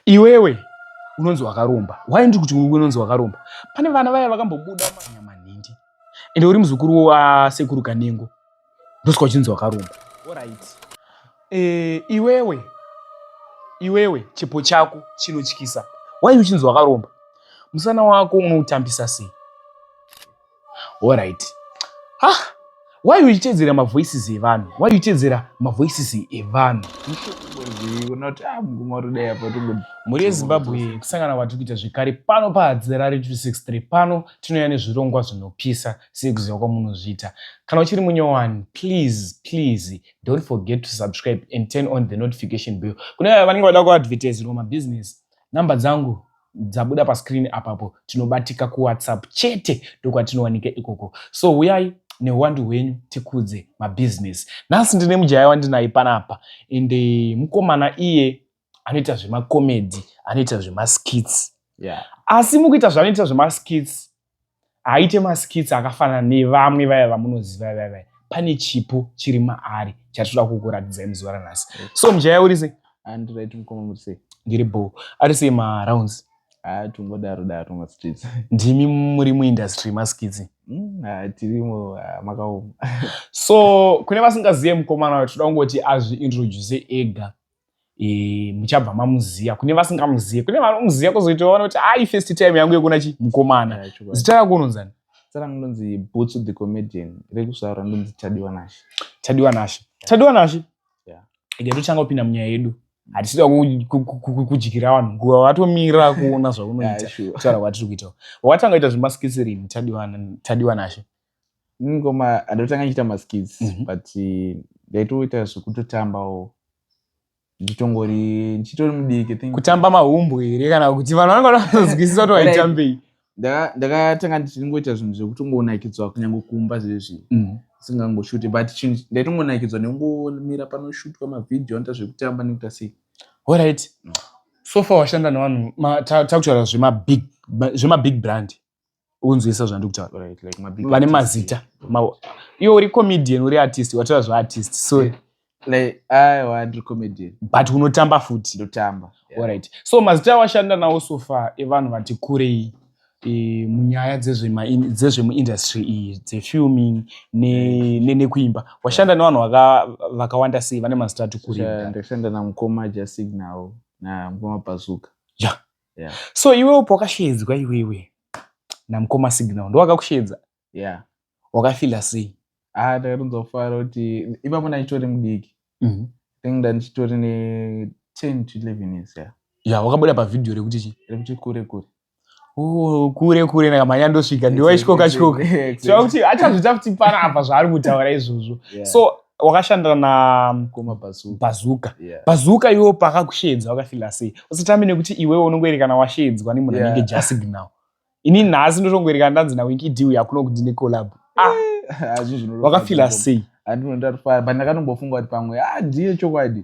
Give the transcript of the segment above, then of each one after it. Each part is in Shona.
Iwewe unonzi wakaromba. Why ndiri kuti unonzi wakaromba? Pane vana vaya vakambobuda manhingi, ende uri muzukuru wasekuru Kanengo, ndosvika uchinzi wakaromba. Alright. Iwewe chipo chako chinotyisa. Why uchinzi wakaromba? Musana wako unoutambisa sei? Alright. Ah, why uchitedzera mavoices evanhu? Why uchitedzera mavoices evanhu? Mhuri yeZimbabwe, kusangana kwatiri kuita zvekare pano paHadzirari 263. Pano tinouya nezvirongwa zvinopisa sekuziva kwamunozviita. Kana uchiri munyowani, please, please don't forget to subscribe and turn on the notification bell. Kune vaya vanenge vada kuadvertiserwa mabhizinesi, namba dzangu dzabuda pascreen apapo. Tinobatika kuWhatsApp chete, ndokwatinowanika ikoko. So uyai neuwandu hwenyu tikudze mabhizinesi. Nhasi ndine mujaya wandinaye panapa, ende mukomana iye anoita zvemacomedy, anoita zvemaskits. Asi mukuita zvaanoita zvemaskits, haaite maskits akafanana nevamwe vaya vamunoziva vaya vaya. Pane chipo chiri maari chatinoda kukuratidzai muzuva ranhasi. So mujaya, uri sei? Andiright, mukoma, muri sei? Ndiri bo. Ari sei marounds? Ha, tungodaro daro mastreets. Ndimi muri muindustry maskits? Ha, tirimo, makaoma. So kune vasingazive mukomana wayo, toda kungoti azviintroduce ega. Muchabva mamuziya. Kune vasingamuziye, kune vanomuziya, kuzoita vaona kuti ai, first time yangu yekuona chi mukomana. Zita rako unonzani? Zita rangu ndonzi Bhutsu the Comedian, rekuzvarwa ndonzi Tadiwa Nashe. Tadiwa Nashe, Tadiwa Nashe. Yeah. Ige totanga kupinda munyaya yedu. Hatisida kudyira vanhu nguva, vatomira kuona zvaunoita. Kutaura kwatiri kuita, wakatanga kuita zvemaskits rini, Tadiwa Nashe? Ngoma handotanga ndichiita maskits, but ndaitoita zvekutotambawo nditongori ndichitori mudiki, I think. Kutamba mahumbwe here, kana kuti vanhu vanenge vanozwisisa kuti waitambei? Ndakatanga ndichingoita zvinhu zvekutongonakidzwa, kunyange kumba zvezvi singangoshuti, but chinhu ndaitongonakidzwa nekungomira panoshutwa mavhidhiyo anoita zvekutamba nekuita sei. Alright, so far washanda nevanhu takutaura zvemabig brand, unzwisa zvandiri kutaura? Right, like mabig vane artists. Mazita. Iwe uri comedian, uri artist, wataura zvaartist, so Like, aiwa, ndiri comedian. But unotamba futi? Ndotamba, yeah. Alright, so mazita awashanda nawo so far evanhu vati kurei munyaya dzezvemuindustry iyi, dzefilming nekuimba, washanda nevanhu vakawanda sei vane mazita ati kurei? Ndashanda namukoma Jah Signal namukoma Bazooka. So iwewo pawakashedzwa iwewe namukoma Signal, ndo wakakushedza? Yeah. Wakafila sei? Ah, ndakatonzwa kufara kuti ipapo ndandichitori mudiki. I think ndandichitori ne 10 to 11 years, yeah. Ya, wakabuda pavhidhiyo rekuti chi? Rekuti Kure Kure. Oh, Kure Kure, nakamhanya ndosvika, ndiwaityoka tyoka. Zvakuti achazviita futi panapa zvaari kutaura izvozvo. So wakashanda na Mukoma Bazooka. Bazooka. Yeah. Bazooka, iwewo pakakushedza wakafila sei? Usatambe nekuti iwewe unongoerekana washedzwa nemunhu anenge Jah Signal. Ini nhasi ndotongoerekana ndanzi naWinky D yakuno kuti necollab. Ah, Ah, zvinhu zvinorwadza, wakafila mukoma. sei? Handinondatofara, but ndakatombofunga kuti pamwe, ah, ndiye chokwadi.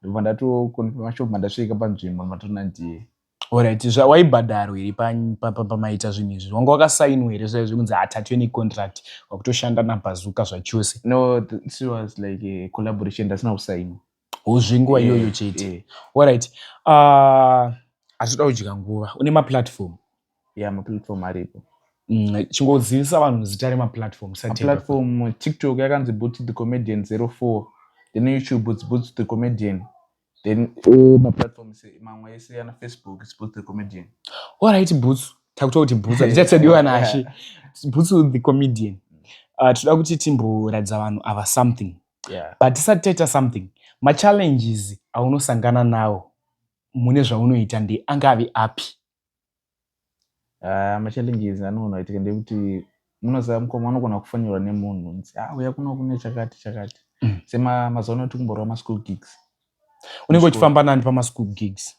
Ndobva ndatokonfirma shop, ndasvika panzvimbo, ndatoona ndiye. Alright, waibhadharwa here pamaita zvinhu izvi? Wanga wakasainwa here zvaizvo kunzi hatatwe necontract, wakutoshanda naBazooka zvachose? No, this was like a collaboration, ndasina kusainwa. Zvenguva iyoyo chete? Alright, hatitoda kudya nguva. Une maplatform? Yeah, maplatform aripo. Chingozivisa vanhu zita remaplatform. Platform, TikTok yakanzi Boots the Comedian 04, then YouTube it's Boots the Comedian, then all maplatforms mamwe ese ana Facebook it's Boots the Comedian. Alright, Boots, takuta kuti Boots hatichatsadiwa Nashe, Boots the Comedian. Toda kuti timboratidza vanhu ava something. But tisati taita something, machallenges aunosangana nawo mune zvaunoita ndeangave api? Machallenges anoona kuitika ndekuti munoziva mukoma, unogona kufonерwa nemunhu nzi, "Ah, uya kuno kune chakati chakati." Sema mazuva ano tikumborwa maschool gigs. Unenge uchifamba nani pamaschool gigs?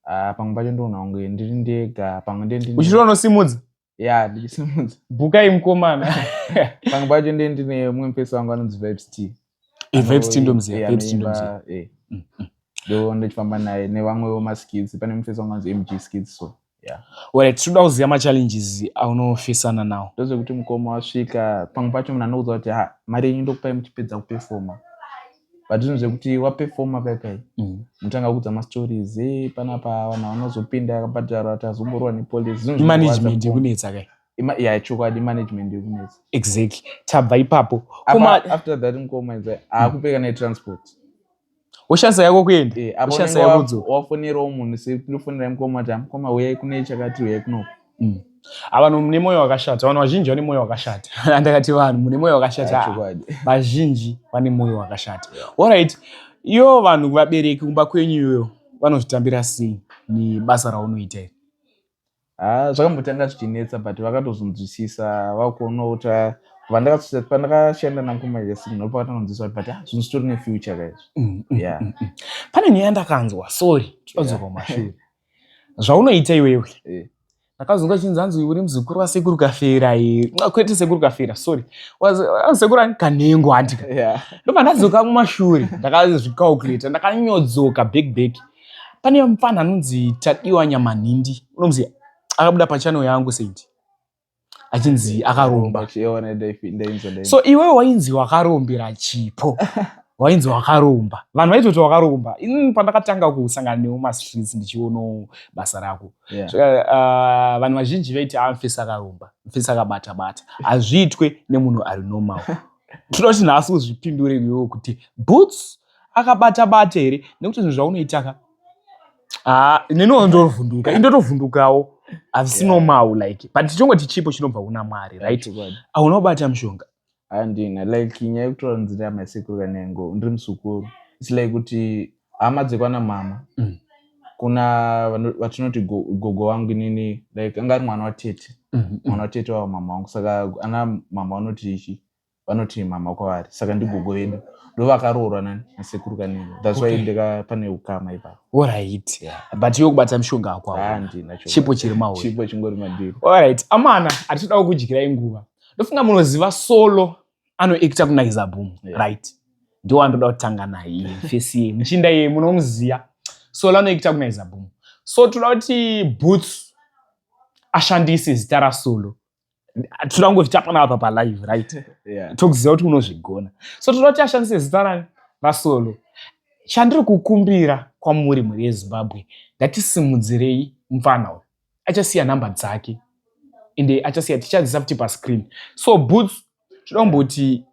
Ah, pamwe pacho ndoona kunge ndiri ndega, pamwe Uchiri unosimudza? Ya, ndichisimudza. Bhukai mukomana. Pamwe pacho ndiye ndine mumwe mufesi wangu anonzi Vibes T. Vibes T ndomuziva. Vibes T ndomuziva. Ndo ndichifamba naye nevamwewo maskits. Pane mufesi wangu anonzi MG Skits, so yeah. Alright, tinoda kuziva machallenges aunofesana nawo. Ndozvekuti mukoma, wasvika, pamwe pacho munhu anokuudza kuti, "Ha, mari yenyu ndokupai muchipedza kupefoma." But zvinhu zvekuti wapefoma paipai, mutanga kudza mastories e panapa vanhu vanozopinda akabhadhara, tazomborohwa nepolice. Zvinhu zvinorwadza. Management mukoma. Yekunetsa kai. Ya, chokwadi, management yekunetsa. Exactly, tabva ipapo. Apa, after that mukoma, idza haakupeka netransport. Woshandisa yako kuenda. Apa Ushandisa unenge yako kudzoka. Wafonerawo munhu, sekutofonera mukoma kuti, "Mukoma, uyai kune chakati, uyai kunoko." Vanhu mune mwoyo wakashata, vanhu vazhinji vane mwoyo wakashata. Ndakati vanhu mune mwoyo wakashata. Ah, chokwadi. Vazhinji vane mwoyo wakashata. Alright, iyo vanhu vabereki kumba kwenyu iyoyo vanozvitambira sei nebasa raunoita iri? Ah, zvakambotanga zvichinetsa, but vakatozonzwisisa vakuona kuti, ah, pandakashanda namukoma Yasin, ndopakatonzwisisa kuti, but ah, zvinhu zvitori nefuture kaizvi. Yeah. Pane nyaya ndakanzwa, sorry, tinodzoka kumashure, zvaunoita iwewe. Ndakazonga chinzi hanzi uri muzukuru wasekuru Kafera here? Kwete sekuru Kafera, sorry. Sekuru ani? Kanengo, handika? Yeah. Ndobva ndadzoka mumashure, ndakazvicalculata, ndakanyodzoka back back. Pane mufana anonzi Tadiwa Nyamanhindi, unomuziva? Akabuda pachannel yangu Saint achinzi akaromba. Chiona, ndainzwa, ndainzwa. So iwewe wainzi wakarombera chipo, wainzi wakaromba, vanhu vaitoti wakaromba. Inini pandakatanga kusangana newe mumastreets ndichionawo basa rako, vanhu vazhinji vaiti, "A, mufesi akaromba, mufesi akabata bata, hazviitwe nemunhu ari normal." Toda kuti nhasi uzvipindure iwewe kuti Boots akabata bata here, nekuti zvinhu zvaunoita ka, ah, neniwo ndotovhunduka, indotovhundukawo, hazvisi normal like, but tichongoti chipo chinobva kuna Mwari, right? Chokwadi. Hauna kubata mushonga? Handina. Like, nyaya yekutora nzira yamasekuru Kanengo, ndiri muzukuru. It's like kuti hama dzekwana mama, kuna vatinoti gogo wangu inini, like anga ari mwana watete, mwana watete wava mama wangu. Saka ana mama vanoti ichi, vanoti mama kwavari, saka ndigogo vedu, ndo vakaroorwa nani nasekuru Kanengo. That's why ndika pane ukama ipapo. Alright, but iwe kubata mushonga akwawo? Handina. Chipo chiri mauri. Chipo chingori mandiri. Alright, amana, hatitoda kukudyirai nguva. Ndofunga munoziva Solo anoacta kuNaiza Boom. Right, ndo wandoda kutanga naye iye face iye muchinda iye munomuziya. Solo anoacta kuNaiza Boom, so toda kuti Boots ashandise zita raSolo. Toda kungozvita panapa palive, right? Yeah. Tokuziva kuti unozvigona, so toda kuti ashandise zita rani? RaSolo. Chandiri kukumbira kwamuri, mhuri yeZimbabwe, ngatisimudzirei mufana uyu. Achasiya nhamba dzake, ende achasiya, tichadzisa futi pascreen. So Boots, toda kumboti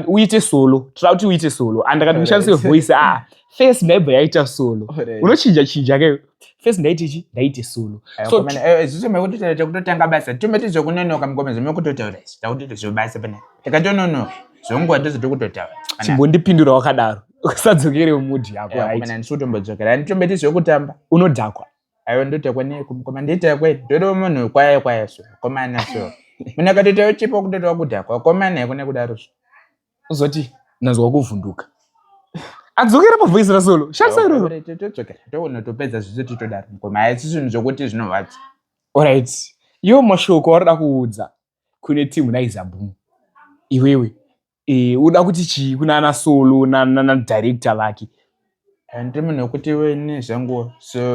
uite Solo. Toda kuti uite Solo, andakati ushandise voice, ah, face ndaibva yaita Solo. Unochinja chinja keyo face, ndaite chi, ndaite Solo. So Isusu mekutotaura chekutotanga basa, tometi zvekunonoka mukoma, zvemekutotaura izvi, takutoita zvebasa pana takatononoka, zvonguva ndozvetokutotaura. Chimbondipindura wakadaro, usadzokere mumudi yako, right? Komana, ndisi handitombeti zvekutamba. Unodhakwa? Aiwa, ndodhakwa neko mukoma? Ndidhakwe ndoro munhu kwaya kwaya so komana, so munhu akatoitawo chipo kutotawa kudhakwa komana, hakuna kudaro so. Uzoti ndanzwa kuvhunduka, adzokera pavoice raSolo, shandisa iroro. Todzokera, toonotopedza zvese titodaro mukoma, haisi zvinhu zvokuti zvinorwadza. Alright, iwo mashoko waroda kuudza kune timu Naiza Boom iwewe, uda kuti chii kuna ana Solo nadirector vake? Ndi munhu wekuti ini zvangu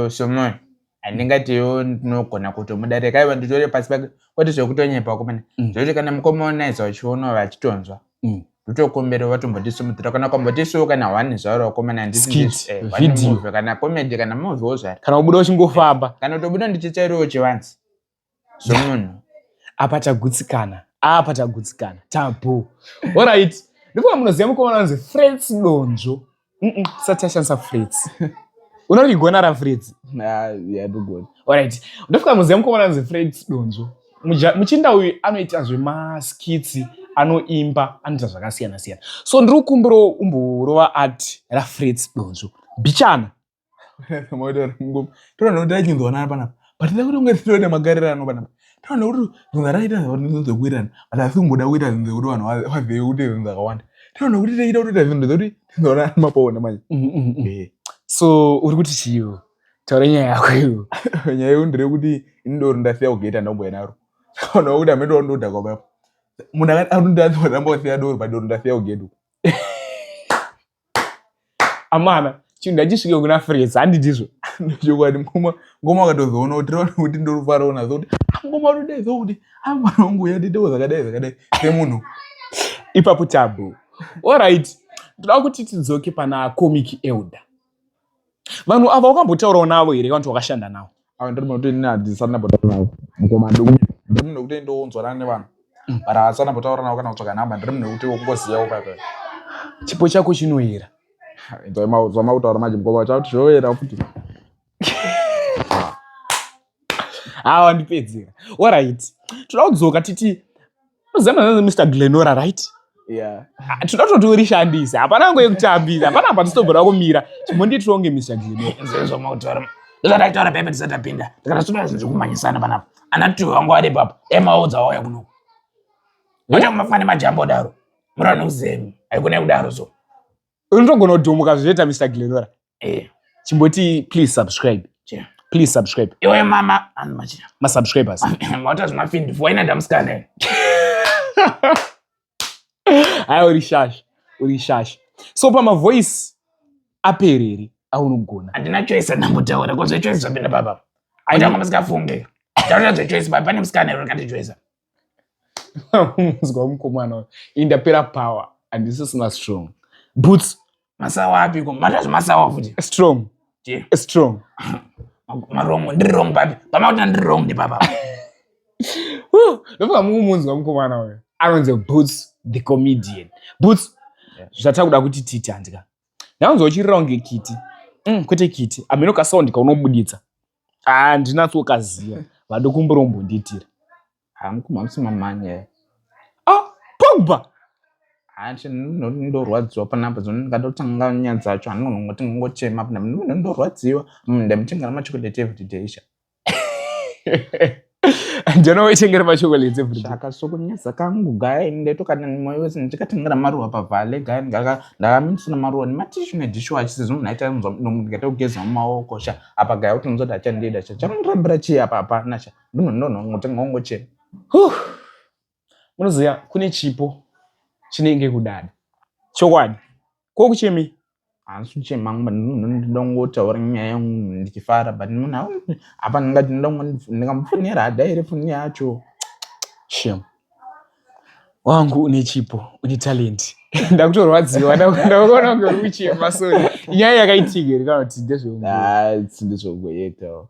somunhu handingatiwo ndinogona kutomudarika, aiwa, nditore pasi pake, kwete zvekutonyepa komana. Zvekuti kana mukoma waNaiza vachiona, vachitonzwa, ndotokumbira vatombotisimudzira, kana ukambotisiwo kana one zvaro wakomana. Skit, video. Kana comedy, kana movie zvaro. Kana kubuda uchingofamba. Kana kutobuda ndichitsvairawo chivanzi somunhu. Apa tagutsikana, apa tagutsikana, tapo. Alright, ndikuva munoziva mukomana anonzi Frets Donzvo. Tisati tashandisa Frets, unorigona raFrets? Yadogona. Alright, ndofika munoziva mukomana anonzi Frets Donzvo. Muchinda uyu anoita zvemaskits, anoimba, anoita zvakasiyana siyana. So ndiri kukumbirawo umborova art raFrets Donzvo bichana. Toona kuti achinzwanana panapa, but tida kuti unge titoita magarirano panapa. Toona kuti zvinhu zvataita zvokuwirirana, but asi kumboda kuita zvinhu zvekuti vanhu vazive kuti zvinhu zvakawanda. Toona kuti tiita kutoita zvinhu zvekuti tinzwanana, mapaona manje. So uri kuti chiiwo? Taura nyaya yako iwo. Nyaya yeku nderekuti ini doro ndasiya kugeta, ndamboya naro. Saka kuti amene ndodhakwa papo, munhu akati wasiya doro, but doro ndasiya kugedha. Amana, chinhu ndachisvike kuna Frets, handidizvo? Chokwadi ngoma, ngoma akatozoona kuti tiraona kuti ndorufaro nazo kuti ngoma kutodai so kuti mwana wangu uya nditewo zvakadai zvakadai semunhu. Ipapo tabu. Alright, Ndoda kuti tidzoke pana Comic Elder. Vanhu ava wakambotaurawo navo here kana kuti wakashanda navo? Ava ndiri munhu kuti ini handisati ndambotaura navo. Mukoma ndiri munhu wekuti ndonzwanana nevanhu. But handisati ndambotaura navo kana kutsvaga nhamba. Ndiri munhu wekuti wongozivawo paya paya. Chipo chako chinoyera. Zvamakutaura manje mukoma chakuti zvoyera futi. Hawa wandipedzera. Alright. Toda kudzoka titi unoziva manzi Mr Glenora right? Yeah. Ah, toda kutoti urishandise. Hapana ngo yekutambisa. Hapana apa tisitombora kumira. Chimbondiitira kunge Mr Glenora. Zvezvamakutaura. Ndozvataitaura pepe tisati tapinda. Tikati toda zvinhu zvekumhanyisana panapa. Ana tuyo vangu vari ipapo. Emaudza wauya kuno. Vacha kumafana nemajambo daro. Murano kuzemi. Haikona kudaro so. Unotogona kudhomoka zvinoita Mr Glenora. Eh. Chimboti please subscribe. Che. Please subscribe. Iwe mama anzi machira. Ma subscribers. Mauta zvimafindi waina ndamusikana. Hayi uri shasha. Uri shasha. So pama voice apereri aunogona. Handina choice andambotaura ko zvechoice zvapinda papa. Aita musikafunge. Taura zvechoice pa pane musikana here wakati choice. Muzwa mukomana uyu. Ini ndapera power. Handisisina strong. Boots. Masawa api ko? Mata zvimasawa futi. Strong. Je. Strong. Marongo ndiri wrong papi. Pamakuti ndiri wrong ndipapa. Ndofunga mukumunzwa mukomana uyu. Anonzi Boots the comedian. Boots. Yeah. Zvatakuda kuti tiite handika. Ndakunzwa uchirira kunge kiti. Kwete kiti. Hameno kasound kaunobuditsa. Ah, ndinatsokaziva. Vadokumbura umbondiitira. Hamukuma musi mamhanya. Ah, Pogba. Hanti ndorwadziwa panapa zvino ndingatotanga nyaya dzacho handinongoti ngongochema panapa ndorwadziwa ndamutengera machocolate every day sha. Ndiona wechengera machocolate every day. Saka sokunyaza kangu gaya ndetokana moyo wese ndikatengera maruva pavhale gaya ndakamitisana maruva nematishu nedishwash sezvo munhu aita ndikaita kugeza mumaoko sha apa gaya kuti unzoti achandida sha chamundirambira chii apa hapana sha ndinonongotenga Huh. Munoziva kune chipo chinenge kudada. Chokwadi. Ko kuchemei? Handisi kuchema hangu but ndinongotaura nyaya yangu ndichifara but munhu apa ndingati ndingamufonera hadaire foni yacho. Shame. Wangu une chipo, une talent. Ndakutorwadziwa, ndakuona kunge uri kuchema sorry. Nyaya yakaitika here kana kuti ndezveungu? Ah, ndezveungoyetawo.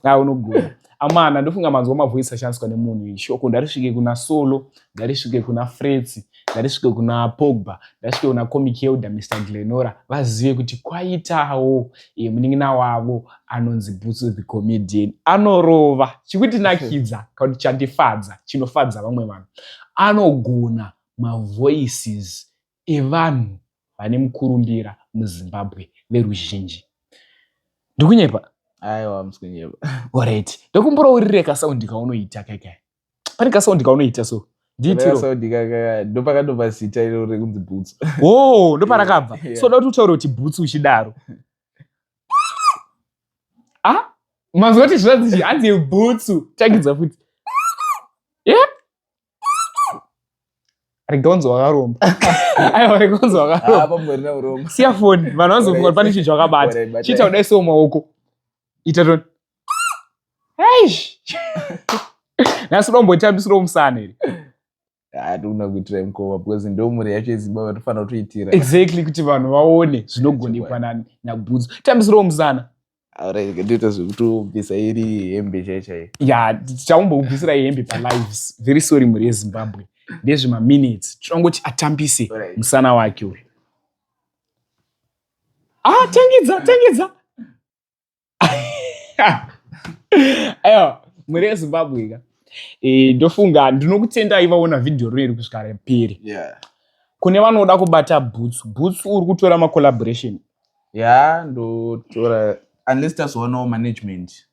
Ah, unogona. Amana, ndofunga manzwa mavoice ashandiswa nemunhu shoko ndarisvike kuna Solo, ndarisvike kuna Frets, ndarisvike kuna Pogba, ndarisvike kuna Comic Elder Mr Glenora, vazive kuti kwaitawo munin'ina wavo anonzi Boots the Comedian. Anorova, chikutinakidza kana kuti chandifadza, chinofadza vamwe vanhu. Anogona mavoices evanhu vane mukurumbira muZimbabwe veruzhinji. Ndikunyepa? Aiwa, musikunyepa. Alright. Ndokumbura urire kasaundi kaunoita kaikai. Pane kasaundi kaunoita so. Ndiitiro. Kasaundi kaka ndopakadobva zita iro rekunzi Boots. Oh, ndoparakabva. Yeah. So da kuti utaure kuti Boots uchidaro. Ah? Manzwa kuti zvinonzi hanzi Boots. Tangidza futi. Yeah? Rega unzi wakaromba. Aiwa, rega unzi wakaromba. Ah, pamborina urombo. Siya foni, vanhu vanozofunga kuti pane chinhu chawakabata. Alright, Chiita kudai so maoko. Ita toni. Eish. Nhasi unombotambisirawo musana here? Ah, ndikuda kuitira mukoma because ndo mhuri yacho yeZimbabwe tofanira kutoitira. Exactly, kuti vanhu vaone zvinogonekwa naBhutsu. Tambisirawo musana. Alright, ndoita zvekutobvisa iri hembe chai chai. Ya, tichambobvisira hembe palives. Very sorry mhuri yeZimbabwe. Ndezvemaminutes. Tinongoti atambise musana wake uyu. Ah, tangidza, tangidza. Aiwa, mhuri yeZimbabwe ka. Ndofunga ndinokutendai vaona video rino iri kusvika raperi. Kune vanoda kubata Boots, Boots uri kutora macollaboration. Ya, ndotora unless tazoonawo management.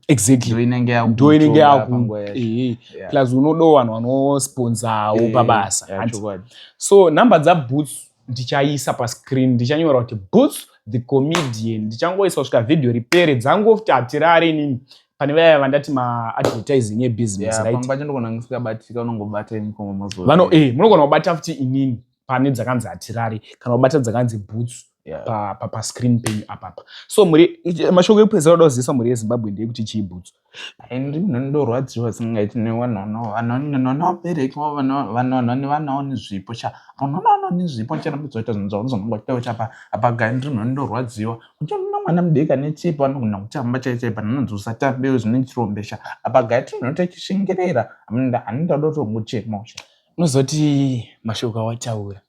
Exactly. Ndo inenge yaku Ndo inenge kutora yaku panguva yacho. Plus unodawo vanhu vanosponsawo pabasa. Hanti. Chokwadi. So number dzaBoots ndichaisa pascreen, ndichanyora kuti Boots the comedian, ndichangoisa kusvika video ripere, dzangofti hatirare inini. Pane vaya vandati ma-advertising ebusiness, right? Pamwe pacho ndogona ndisingabatika, unongobata ini koma mazuva. Munogona kubata futi inini pane dzakanzi hatirare, kana kubata dzakanzi Boots. Yeah. Pascreen pa, pa penyu apapa. So mhuri, mashoko ekupedzisira oda kuzivisa mhuri yeZimbabwe ndeyekuti chii, Bhutsu? Ndi munhu ndorwadziwa singaiti nevanhu vanobereki vanawo nezvipo cha vanonawo nezvipo charambidza kuita zvinhu zvavo zvanongoitawo chapa apa. Gai, ndiri munhu ndorwadziwa kuti unoona mwana mudiki ane chipo anogona kutamba chai chai, panononzi usatambewo zvine chirombe sha. Apa gai tinhu techishingerera hanindada kutongochemawo sha. Unozoti mashoko awataura,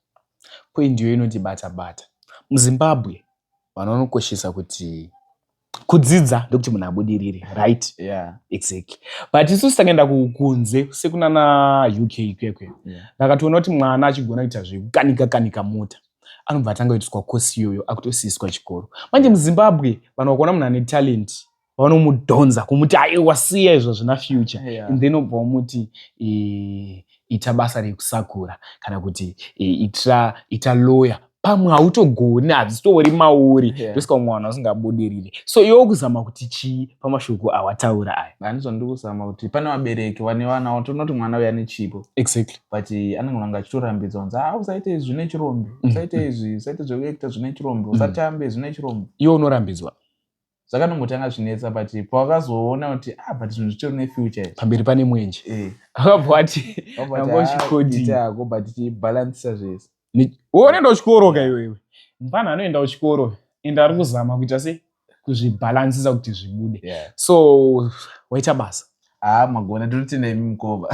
point iyo inotibata bata. MuZimbabwe vanhu vanokoshesa kuti kudzidza ndokuti munhu abudirire, right? Yeah. Exactly, but isusu takaenda kunze sekunana UK kwekwe, vakatoona kuti mwana achigona kuita zvekukanika kanika mota, anobva atanga kuitiswa kosi iyoyo, akutosiyiswa chikoro. Manje muZimbabwe vanhu vakaona munhu ane talent, vanomudhonza kumuti, "Aiwa, siya izvo, zvina future." And then obva wamuti, "Ita basa rekusakura," kana kuti, "Ita lawyer." Pamwe hautogoni, hazvitori mauri. Ndosaka mumwe vanhu vasingabudiriri. So iwe kuzama kuti chii pamashoko awataura aya? Handizvo, ndiri kuzama kuti pane vabereki vane vana, vatoona kuti mwana uyu ane chipo, but anenge vanga achitorambidzwa kunzi, "Ah, usaite izvi, zvine chirombe. Usaite izvi, usaite zvekuekta, zvine chirombe. Usatambe, zvine chirombe." Iwe unorambidzwa? Zvakanombotanga zvinetsa, but pawakazoona kuti, ah, but zvinhu zvitori nefuture izvi. Pamberi pane mwenje. Akabva wati Wabva Nanga wati, "Ah, uchikodii." ita hako, but tichibhalansisa zvese. Unoenda kuchikoro ka iwewe? Mufana anoenda kuchikoro ende ari kuzama kuita sei kuzvibhalansisa kuti zvibude. So waita basa. Ah, magona, tinotenda imi mukova.